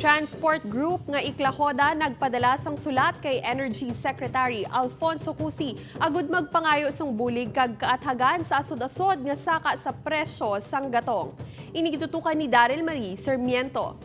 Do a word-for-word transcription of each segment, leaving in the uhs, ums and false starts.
Transport Group nga Iklahoda nagpadala sang sulat kay Energy Secretary Alfonso Cusi agud magpangayo sang bulig kag kaathagan sa asod-asod nga saka sa presyo sang gatong. Ini gitutukan ni Daryl Marie Sarmiento.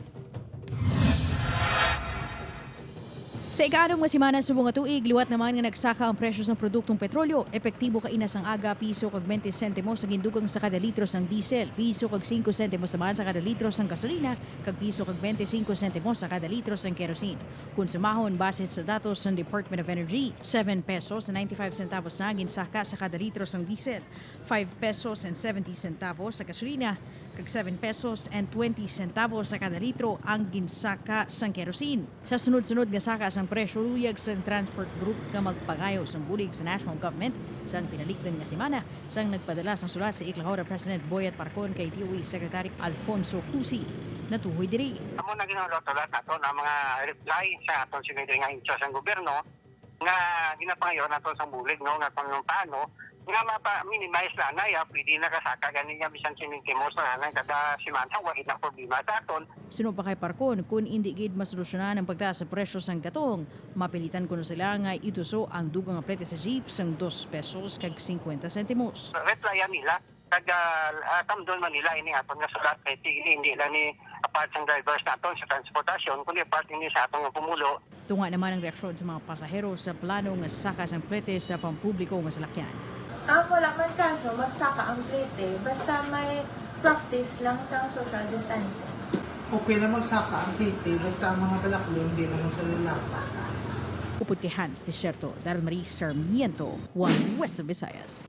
Sa ikaanom nga semana subong nga tuig, liwat naman nga nagsaka ang presyo sang produktong petrolyo. Epektibo kaina sang aga, piso kag twenty sentimos ang gindugang sa kada litro sang diesel, piso kag singko sentimos naman sa kada litro sang gasolina, kag piso kag twenty-singko sentimos sa kada litro sang kerosene. Konsumahon, base sa datos sang Department of Energy, seven pesos and ninety-five centavos na ang ginsaka sa kada litro sang diesel, five pesos and seventy centavos sa gasolina, kag seven pesos and twenty centavos sa kada litro ang ginsaka sang kerosene. Sa sunod-sunod nga saka sang presyo, luyag sang Transport Group nga magpangayo sang bulig sa national government sang tinalikdan nga semana, sang nagpadala sang sulat si Iklahora President Boyet Parcon kay D O E Secretary Alfonso Cusi. Natuhoy diri. Amo na ginaulat-ulat nato na mga reply sa aton sinidri nga ahensya sang gobyerno nga ginapangayo nato sang bulig, no, nga kung paano nga mapa-minimize na anay, ah, pwede nakasaka gani nga bisan sining kimos na anay kada semana, wa gid na problema sa aton. Suno pa kay Parcon, kun indi gid masolusyonan ang pagtaas sa presyo sang gatong, mapilitan kuno sila nga ituso ang dugang nga plete sa jeep sang dos pesos kag singkwenta sentimos. Replyan nila, kag, ah, ah, tamdon man nila ini aton nga sulat kay ti-, hindi lang ni apart sang drivers naton sa transportasyon, kundi part ini sa aton nga pumulo. Tunga naman ang reaksyon sa mga pasahero sa plano nga saka sang plete sa pampubliko nga salakyan. Ah, wala man kaso magsaka ang plete, basta may practice lang sa social distancing. Okay lang magsaka ang plete, basta ang mga balaklo hindi na magsalulaka. Upod kay Hans Desierto, Daryl Marie Sarmiento, One West Visayas.